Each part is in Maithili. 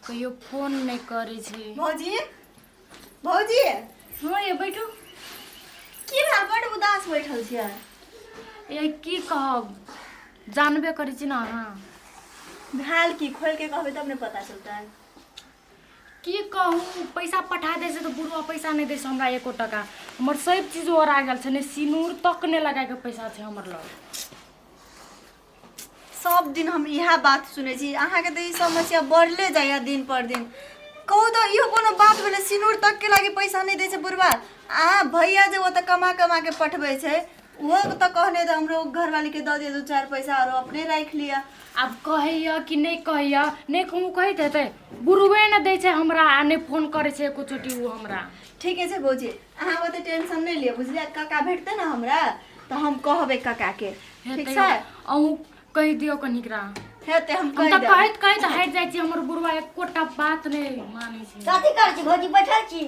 कहियो फोन नहि करै छै। भौजी, भौजी। हँ ये, बैठू। की भेल, बड उदास बैठल छियै? ये की कहब, जानबे करै छी ने अहाँ। भेल की, खोल के कहबै तब ने पता चलतै। की कहू, पैसा पठा दै छै तऽ बुढ़वा पैसा नहि दै छै हमरा एको टका। हमर सब चीज ओरा गेल छै, नहि सिनूर तक नहि लगायके पैसा छै हमर लग। सब दिन हम इएह बात सुनै छी अहाँके, तऽ ई समस्या बढ़ले जाइए दिन पर दिन। कहू तऽ, इहो कोनो बात भेलै? सिनूर तकके लागि पैसा नहि दै छै बुढ़वा? आ भैया जे ओतऽ कमा कमा के पठबै छै, ओहो तऽ कहने तऽ हमरो घरवालीके दऽ दिअ दू चारि पैसा, आरो अपने राखि लिअ। आब कहैया कि नहि कहैया, नहि कहूँ कहैत हेतै? बुढ़वे नहि दै छै हमरा आ नहि फोन करै छै एको चोटी ओ हमरा। ठीके छै भौजी, अहाँ ओते टेंशन नहि लिअ, बुझलियै? काका भेटतै ने हमरा तऽ हम कहबै काकाके, ठीक हेतै? छै। अहूँ कहि दियौ कनिकरा। हेतै, हम हम कहि तऽ देब। कहैत कहैत हटि जाइ छी, हमर बुढ़वा एकोटा बात नहि मानै छै। कथी करै छी भौजी? बैठल छी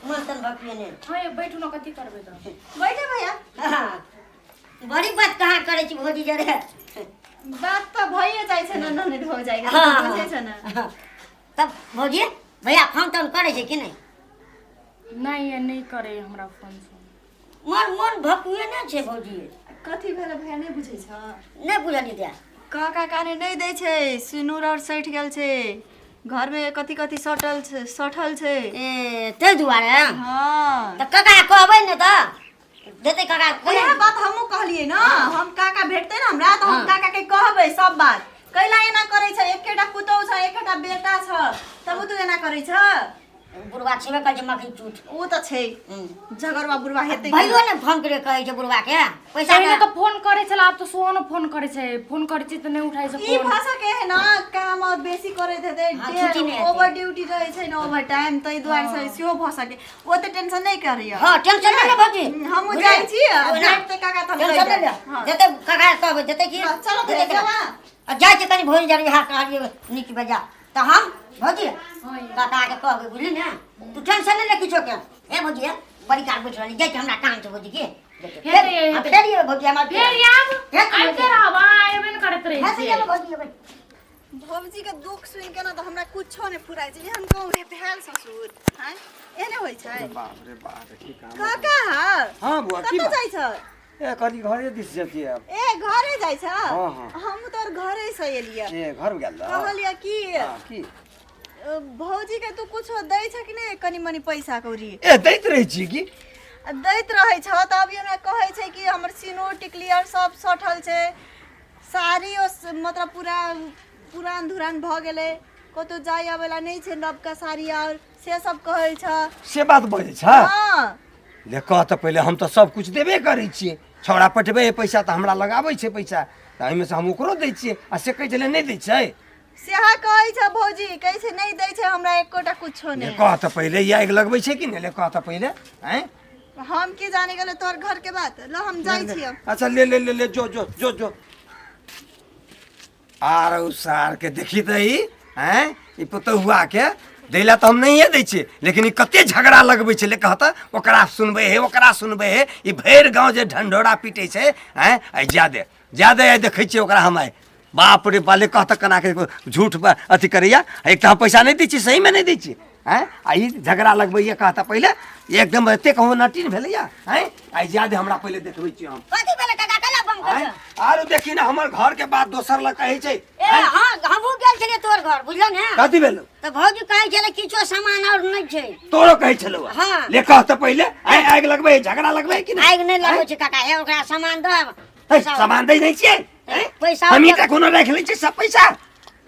मन तन भकियने? हँ ये, बैठू ने, कथी करबै तऽ? बैठे भैया। हाँ, बड़ी बात कहाँ करै छी भौजी जरे? बात तऽ भइए जाइ छै ने ननद हो जाइ, बुझै छै ने। हाँ। तब भौजी, भैया फोन तोन करै छै कि नहि? नहि ये, नहि करे हमरा फोन से। मन मन भकुए नहि छै भौजी। कथी भेलै भैया, नहि बुझै छ? नहि बुझलियै दिया। काका काने नहि दै छै, सिनूर आओर सठि गेल छै, घरमे कथी कथी सटल छै, सठल छै। ए, ताहि दुआरे? हँ। तऽ काका कहबै ने तऽ देतै काका। उएह बात हमहूँ कहलियै ने, हम काका भेटतै ने हमरा तऽ हम काका के कहबै सब बात, कैला एना करै छै? एकेटा पुतहु छ, एकेटा बेटा छ, तब तू एना करै छ? बुढ़वा छेबे करै छै मखनी चूट। ओ तऽ छै। झगड़वा बुढ़वा हेतै। भैयो ने फोन करिके कहै छै बुढ़वा के पैसा। पहिने तऽ फोन करै छलै, आब तऽ सेहो ने फोन करै छै। फोन करै छै तऽ नहि उठाइ छै ई फोन। भाषा के है ना, काम और बेसी करैत हेतै। हाँ, छुट्टी नहि हेतै। ओवर ड्यूटी रहै छै ने, ओवर टाइम, ताहि दुआरे से सेहो भऽ सके। ओते टेंशन नहि करैया। हँ, टेंशन नहि ले भौजी। हमहूँ जाइ छी आ भेटतै काका तऽ हम टेंशन कहि नहि ले। देब। हाँ। देतै काका कहबै, देतै की। हाँ, चलो देतै भैया, केना? आ जाइ छी कनि भौजी जरे, इएह कहलियै नीक बेजा। तऽ हम भौजी काका के कहबै, बुझली ने? तू टेंशन नहि ले किछो के। हे भौजी, हे बड़ी काल बैठ रहली, जाइ छी, हमरा काम छै भौजी के। हेतै, हेतै। फेर एबै भौजी हमरा। फेर आयब? फेर आबिते रहब अहाँ, एबे ने करैत रहै हेतै, छियै। एबै भौजी, एबै। भौजी के दुख सुनि के ने तऽ हमरा कुछो नहि फुराइ छै। एहन कहूँ रे भेल ससुर हैं, एहने होइ छै? बाप रे बाप, की काम। काका। हाँ बुआ, की कतऽ बात? जाइ छ? ए, कथी, घरे दिस जतियै आब। ए, घरे जाइ छ? हाँ, हाँ। हम तोर घरे से एलियै। ए, घर गेल रह? कहलियै कि हाँ, की? भौजी के तू कुछो दै छ कि नहि, कनि मनि पैसा कौड़ी? ए, दैत रहै छी की। आ दैत रहै छ तऽ अभी हमरा कहै छै कि हमर सिनूर टिकली आर सब सठल छै, साड़ी ओ मतलब पूरा पुरान धुरान भऽ गेलै, कतहु जाय आबै ला नहि छै नबका साड़ी आर, से सब कहै छ। से बात बजै छ? हँ। ले कह तऽ पहिले, हम तऽ सब कुछ देबे करै छियै। छौड़ा पठबै है पैसा तऽ हमरा लगाबै छै पैसा, तऽ एहिमे से हम ओकरो दै छियै, आ से कहै छलै नहि दै छै? सेहा कहै छ भौजी, कहै छै नहि दै छै हमरा एकोटा कुछो ले नहि। कह तऽ पहिले, ई आगि लगबै छै कि नहि? ले कह तऽ पहिले, आँय? हम की जाने गेलै तोहर घर के बात। ल, हम जाइ छियै। अच्छा, ले ले ले ले, जो जो जो जो। आर उ सार के देखी तऽ ई, आँय, ई पुतहुआ के दै लए तऽ हम नहिए दै छियै, लेकिन ई कते झगड़ा लगबै छै। ले कहता, ओकरा सुनबै हे, ओकरा सुनबै हे, ई भरि गाँव जे ढंढोरा पीटै छै। आँय, आइ जादे जादे आइ देखै छियै ओकरा हम आइ। बाप रे बाप, ले कहतऽ केना के झूठ अथी करैया। एक तऽ हम पैसा नहि दै छियै, सहीमे नहि दै छियै, आँय, आ ई झगड़ा लगबैया। कहतऽ पहिले, एकदम एतेक कहूँ नटीन भेलैया। आँय, आइ जादे हमरा पहिले देखबै छियै हम। कथी भेलै काका, कैला बम आँय, कर? आरो देखी ने, हमर घर के बात दोसर लग कहै छै। ए हाँ, हमहूँ गेल छलियै तोर घर, बुझल ने? कथी भेलौ? तऽ भौजी कहै छलै किछो सामान और नहि छै। तोरो कहै छलौ? हाँ। ले कह तऽ पहिले, आँय, आगि लगबै, झगड़ा लगबै कि नहि? आगि नहि लगबै छै काका। हे, ओकरा सामान दऽ। है, सामान दै नहि छियै? हैं? पैसा हमही तऽ कोनो राखि लै छियै सब पैसा,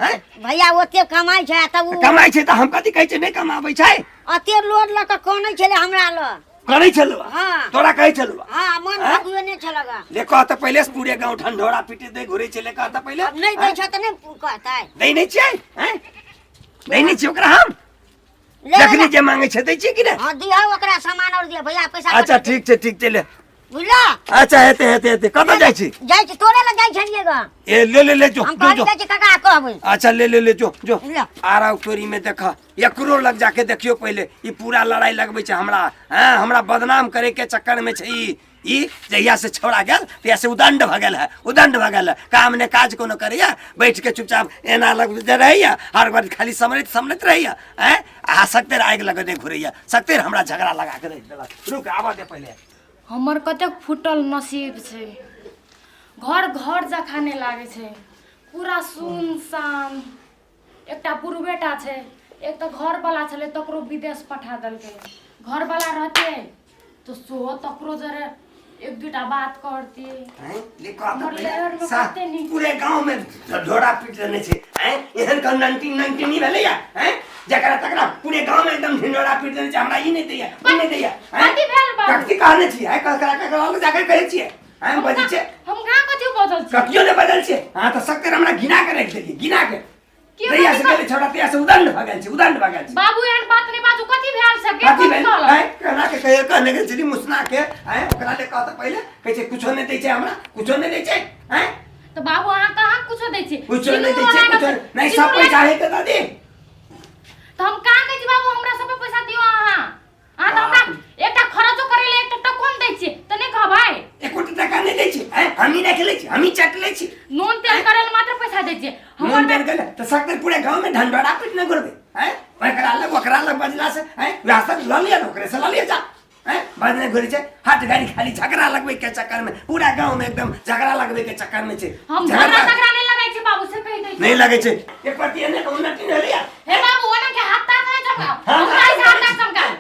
हैं? भैया ओते कमाइ छै तब ओ कमाइ छै तऽ हम कथी कहै छियै, नहि कमाबै छै? अते लोड लऽ कऽ कनै छलै हमरा लग। करै छलौ? हाँ। तोरा कहै छलौ? हाँ, मन हैं? भगुए नहि छल ग। ले कह तऽ पहिले से पूरे गाँव ढंढोरा पीटे दे घुरै छै। ले कह तऽ पहिले। आब नहि दै छै तऽ नहि कहतै? दै नहि छियै, हैं? दै नहि छियै ओकरा हम? ले जखनी जे मांगे छै दै छियै कि नहि? हाँ, दिहौ ओकरा सामान और दिहौ भैया पैसा। अच्छा, ठीक छै, ठीक छै, ले। बुझला? अच्छा, हेतै हेतै हेतै। कतऽ जाइ छी? जाइ छी, तोरे लग जाइ छलियै ग। ए, ले ले ले, जो। हम जो कहली जो। जाइ छी काका कहबै। अच्छा, ले ले ले, जो जो। ले। आरा तोरी में देख, एकरो लग जाके देखियो पहिले। ई पूरा लड़ाई लगबै छै हमरा, हैं, हमरा बदनाम करे के चक्कर में छै ई। ई जहिया से छौड़ा गेल तहिया से उदंड भऽ गेल है, उदंड भऽ गेल है। काम ने काज कोनो करैया, बैठ के चुपचाप एना लग जे रहैया, हर बार खाली समरैत समरैत रहैया। आँय, आ सकते आगि लगेने घुरैया, सकते हमरा झगड़ा लगा के रखि देलक। रुक, आबऽ दे पहिले। हमर कतेक फूटल नसीब छै, घर घर जखा नहि लागै छै, पूरा सुनसान। एकटा बुढ़बेटा छै, एक तऽ घरवला छलै तकरो विदेश पठा देलकै। घरवला रहतै तऽ सेहो तकरो जरे एक दूटा बात करतियै। हैं? ले कह तऽ हमर पहिले। लेहरमे कते नीक। पूरे गाँव में ढोरा पीट देने छै। हैं? एहन कन नंटी नंटिनी भेलैया? हैं? जकरा तकरा पूरे गाँव में एकदम ढिंढोरा पीट देने छै, हमरा ई नहि दैया, ओ नहि दैया। हैं? कथी भेल बाबू? कथी कहने छियै? हैं? ककरा ककरा लग जाके कहै छियै? हैं, बजै छियै? हम कहाँ कथी बजल छी? कथियो नहि बजल छियै। अहाँ तऽ सकते हमरा घिना के राखि देलियै, घिना के। के जहिया से कथी गेलै छौड़ा तहिया से उदंड भऽ गेल छै, उदंड भऽ गेल छै। बाबू, एहन बात नहि बाजू। कथी भेल से के? कथी कथी भेल? कहलक? आँय, केना के कहियो कहने गेल छली मुसना के? आँय, ओकरा ले कहत पहिले, कहै छै कुछो नहि दै छै हमरा, कुछो नहि दै छै। आँय, तऽ बाबू, अहाँ कहाँ कुछो दै छी? कुछो नहि दै सिन्दूर छै, ओढ़ा कुछो कऽ- नहि, सब सिन्दूर पैसा हे के दादी। तऽ हम कहाँ कहै छी बाबू, हमरा सब पैसा दियौ अहाँ। अहाँ तऽ हमरा एकटा खर्चो करै ले एकटा टको नहि दै छियै तऽ नहि कहबै? एकोटा टका नहि दै छी? आँय, हमही राखि लै छी, हमही चाटि लै छी। नून तेल करै ले मात्र पैसा दै छियै। नून हमर तेल गेलै तऽ सकते पूरे गाँव में ढंढोरा पीटने घुरबै। आँय, ओकरा लग ओकरा लग बजला से, आँय, वएह सब लऽ लिअ ने, ओकरे से लऽ लिअ जा। आँय, बजने घुरै छै हट गाड़ी, खाली झगड़ा लगबै के चक्कर में पूरा गाँव में एकदम झगड़ा लगबै के चक्कर में छै। हम झगड़ा तगड़ा नहि लगै छै बाबू, से कहि दै छी। नहि लगै छै एक प्रति एने के उन्नति नहि भेलैया। हे बाबू, ओना के हाथ ताथ नहि चमकाउ। हाँ, हमरा हाँ, ऐसे हाथ ताथ चमकाउ।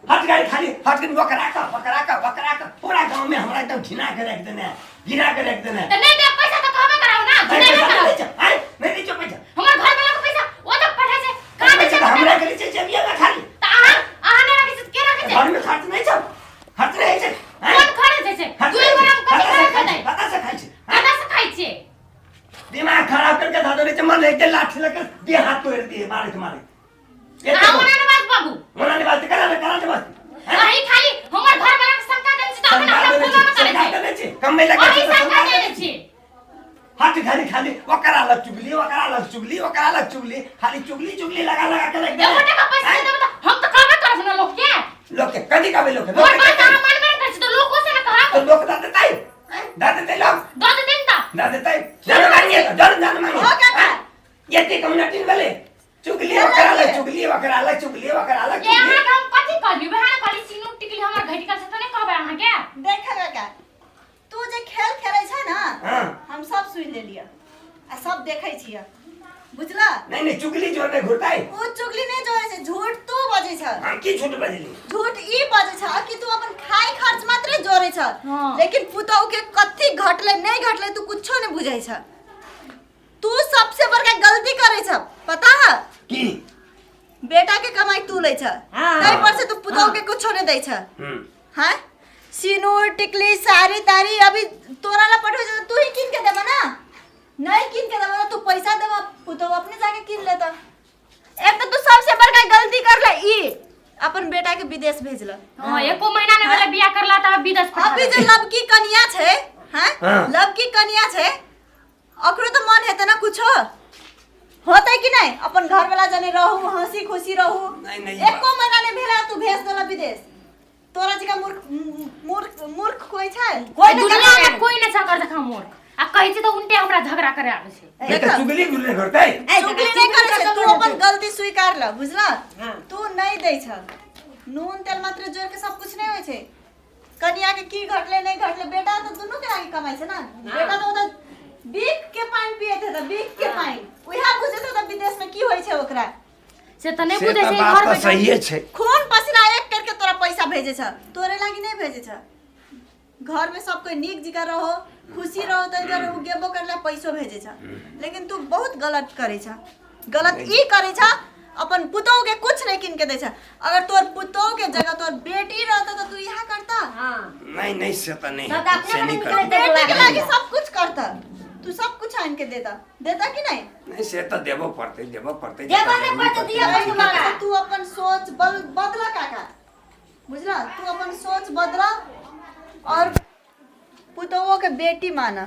हट गाड़ी, खाली हट के बकरा का बकरा का बकरा का पूरा गांव में हमरा एकदम घिना के रख देने है, घिना के रख देने है। तऽ नहि देब पैसा तऽ कहबे कराउ ना, अरे झुनेबे पैसा कराउ। नहीं दै छौ, आँय, नहीं दै छौ पैसा। हमर घर वाला के पैसा ओ तऽ पठै छै, कहाँ दै पैसा छै? तऽ हमरा के दै छै जेबिये में खाली। तऽ अहाँ अहाँ नहि राखै छी तऽ के राखै छै? घर में खर्च नहीं छौ, खर्च नहीं छै। आँय? कोन खर्च होइ छै? खर्च दुई नहीं गोरा छै। मे कथी कतऽ से खर्च खाइ हेतै? छै? कतऽ से खाइ छै? आँय? कतऽ से खाइ छियै? दिमाग खराब करके धऽ देने छै, मन हेतै लाठी लऽ के देह हाथ तोड़ि दिए मारैत मारैत। अहाँ ओना नहि बाजू बाबू। ओना नहि बाजतै, करा ने करा ने बाजतै? अहीं खाली हमर घर वाला के शंका देने छी तऽ अखन सरकार हमरा देने फोनो छै, नहि करै सरकार छै। देने छै, कमबै लगे अहीं छै तऽ शंका सरकार देने देने छै। छी। हट खाली खाली ओकरा लग चुगली, ओकरा लग चुगली, ओकरा लग चुगली, खाली चुगली चुगली लगा लगा के रख दे। एको टका पैसा नहि देबै तऽ हम तऽ कहबे करब ने लोक के। लोक के कथी कहबै? लोक के लोक हमर के बात अहाँ मानबे नहि करै छी तऽ लोको से ने कहब। तो लोक दऽ देतै, दऽ देतै लोक। दऽ देतै ने तऽ। दऽ देतै, जान मांगिए तऽ जान जान मांगिए। हो काका। एते कम नटिन भेलै, चुगली ओकरा लग चुगली, ओकरा लग चुगली, ओकरा लग ए चुगली। अहाँके हम कथी कहलियै? वएह ने कहली सिनूर टिकली हमर घटि गेल छै तऽ नहि कहबै अहाँके? देख काका, तू जे खेल खेलै छ ना, हाँ। हम सब सुनि लेलियै आ सब देखै छियै, बुझला? नहीं नहीं, चुगली जोर नहीं घुरताई। ओ चुगली नहीं जोड़े छै, झूठ तू बजै छ। हम की झूठ बजली? झूठ ई बजै छ कि तू अपन खाय खर्च मात्रे जोड़े छ। हाँ। लेकिन पुतहु के कथी घटले नहीं घटले तू कुछो नहीं बुझै छ। तू सबसे बड़का गलती करै छ, पता है? की? बेटा के कमाई तू लै छ। हाँ। ताहि पर से तू पुतहु के कुछो नहीं दै छ। हाँ, सिनूर टिकली साड़ी ताड़ी अभी तोरा ला पठबै छ तऽ तू ही कीन के देबा ना? नहीं कीन के देबा तऽ तू पैसा देबा, पुतहु अपने जाके कीन लेता। एक तऽ तू सबसे बड़का गलती करले ई, अपन बेटा के विदेश भेजल। हाँ, एको महीना नहि भेलै बियाह करला तऽ विदेश पठा अभी जे देलकै। लवकी कनिया छै, हैं? हाँ। लवकी कनिया छै, ओकरो तऽ मन हेतै ना कुछो होतै कि नहीं? अपन घर वाला जने रहू, हंसी खुशी रहू। नहीं, नहीं, ई एको महीना नहीं भेला तू भेज देला विदेश। तोरा जकाँ मूर्ख मूर्ख मूर्ख कोइ छै? कोइ नहि। दुनिया में कोई नहि छै एकर जकाँ मूर्ख। आ कहै छी तऽ उल्टे हमरा झगड़ा करे आबै छै। नहीं तो चुगली घुरने घुरतै। चुगली नहीं करै छै, तू अपन गलती स्वीकार ल, बुझला? हाँ। तू नहीं दै छ। नून तेल मात्र जोड़ के सब कुछ नहीं होइ छै। कनिया के की घटले नहीं घटले, बेटा तऽ दुनू के लागी कमाइ छै ना। बेटा तऽ ओतऽ बीख के पानि पियैत हेतै, बीख के पानि। उएह बुझैत हेतै विदेश में की होइ छै ओकरा। से तऽ नहि से बुझै तऽ छै बात घर तऽ बैठल। सहिए छै। खून पसीना एक करके तोरा पैसा भेजे छ, तोरे लागी नहीं भेजे छ। घर में सब कोई नीक जिका रहो, खुशी रहो, तै दुआरे उ गेबो करला पैसो भेजे छ। लेकिन तू बहुत गलत करै छ। गलत ई करै छ, अपन पुतोह के कुछ नहीं कीन के दै छ। अगर तोर पुतोह के जगह तोर बेटी रहता तऽ तू इहा करता? हाँ। नहीं नहीं, से तऽ नहीं सब हेतै, से अपने नहीं मने करतै। निकलैत बेटी के लागी सब कुछ करता, तू सब कुछ आन के देता, देता कि नहीं? नहीं, से तऽ देबो पड़तै, देबो पड़तै। देबो जतऽ नहि जरूरी पड़तै, पड़तै। दिअ एहि पड़तै। दुआरे से तू अपन सोच बल बदला काका, बुझला? तू अपन सोच बदला और पुतोहो के बेटी माना,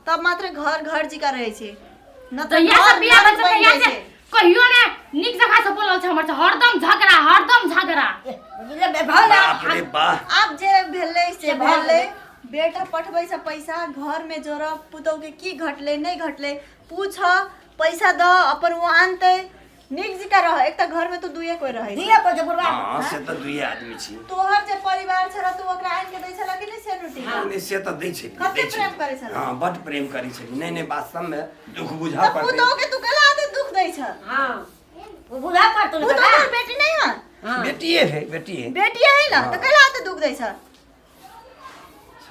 तब मात्र घर घर जिका रहै छै, न तऽ जहिया से घर बियाह नरक भेल छै बनि तहिया जाइ से छै। कहियो ने नीक जगह से बोलल छै हमर से, हरदम झगड़ा, हरदम झगड़ा। बुझले भऽ बाप रे बाप। आब जे भेलै से भऽ भेलै। बेटा पठबै छै पैसा, घर में जोड़ पुतहु के की घटलै नहि घटलै पूछ, पैसा दऽ अपन ओ आनतै, नीक जकाँ रह। एक तऽ घर में तो दुइये कोइ रहै छै। दुइये कोइ छै बुढ़वा। हँ, से तऽ दुइये आदमी छी। तोहर जे परिवार छल तू ओकरा आनि के दै छल कि नहि सेनुटी? नहि, से तऽ दै छै। कते दै छै। प्रेम करै छल? हँ, बड प्रेम करै छली। नहि नहि, वास्तवमे दुख बुझऽ तऽ पड़तै। पुतहु के तू केला एते दुख दै छ? हँ, ओ बुझा पड़तौ ने पुतहु काका। तोहर बेटी नहीं है? हँ। बेटिए है, बेटिए। बेटी है ना, तऽ केला एते दुख दै छ?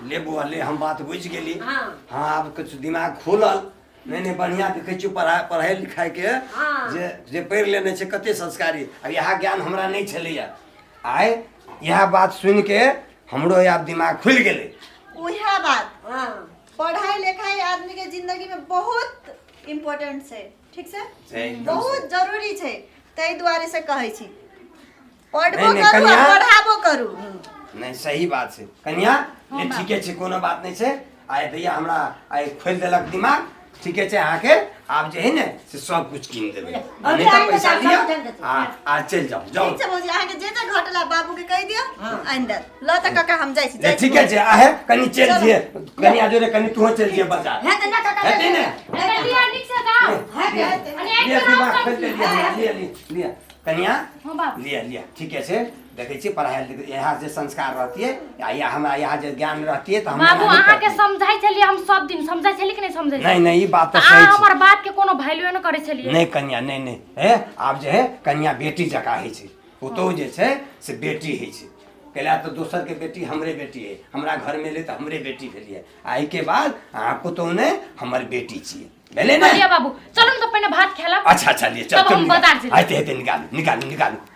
ले बौआ ले, हम बात बुझि गेली। हँ। हँ, आब किछु दिमाग खुलल। नहि नहि, बढ़िआँ देखै छियौ पढ़ाइ पढ़ाइ लिखाइके। हँ। जे जे पढ़ि लेने छै कते संस्कारी। आब इएह ज्ञान हमरा नहि छलैए, आइ इएह बात सुनिके हमरो आब दिमाग खुलि गेलै। उएह बात। हँ। पढ़ाई लिखाई आदमी के जिंदगी में बहुत इम्पोर्टेंट छै, ठीक छै? छै, एकदम। बहुत जरूरी छै, ताहि दुआरे से कहै छी पढ़बो नहि, नहि, करू आ कनिया। पढ़ाबो करू। नहि, सही बात छै कनिया। ले, ठीके छै, कोनो बात नहि छै। आइ दैया हमरा आइ खोलि देलक दिमाग। ठीके छै, अहाँके आब जे है ने से सब कुछ कीन देबै। अभी नहि तऽ आइ पैसा तऽ लिअ सब कीन देतै। आ आ चलि जाउ, जाउ। ठीक छै भौजी, अहाँके जे जे घटला बाबू के कहि दियौ, आनि देत। ल तऽ काका, हम जाइ छी, ले जाइ छी। ठीके छै, आहे कनि चलि चलू। जियै कनिया जोरे, कनि तूहो चलि जियै बाजार। हेतै ना काका? हेतै ने? एकर लिअ, नीक से गाउ। लिअ। अनि एक लिअ, बेर दिमाग आओर खोलि देलियै हमरा। लिअ लिअ लिअ कनिया। हँ बाबू। लिअ लिअ, ठीके छै। देखै छियै पढ़ाइ लिखाइ यहाँ जे संस्कार रहतियै आ या हमरा यहाँ जे ज्ञान रहतियै तऽ हम बाबू, एना नहि अहाँके करतियै। समझाइ छलियै हम सब दिन, समझाइ छलियै कि नहि समझाइ नहि छलियै? नहि, ई बात तऽ तऽ सही अहाँ छै। हमर बात के कोनो वैल्यू नहि करै छलियै। नहि कनिया, नहि नहि, हे आब जे है कनिया बेटी जकाँ होइ छै, पुतोहु जे छै से बेटी होइ छै। कैला तऽ दोसरके बेटी हमरे बेटी है, हमरा घरमे एलै तऽ हमरे बेटी भेलियै। आ एहिके बाद अहाँ पुतोहु नहि, हमर बेटी छियै, भेलै ने? लिअ बाबू, चलू ने तऽ पहिने भात खेलब। अच्छा अच्छा, लिए चल। तब चल हम निकाल। बाजार जेबै। हेतै हेतै, निकालू निकालू निकालू।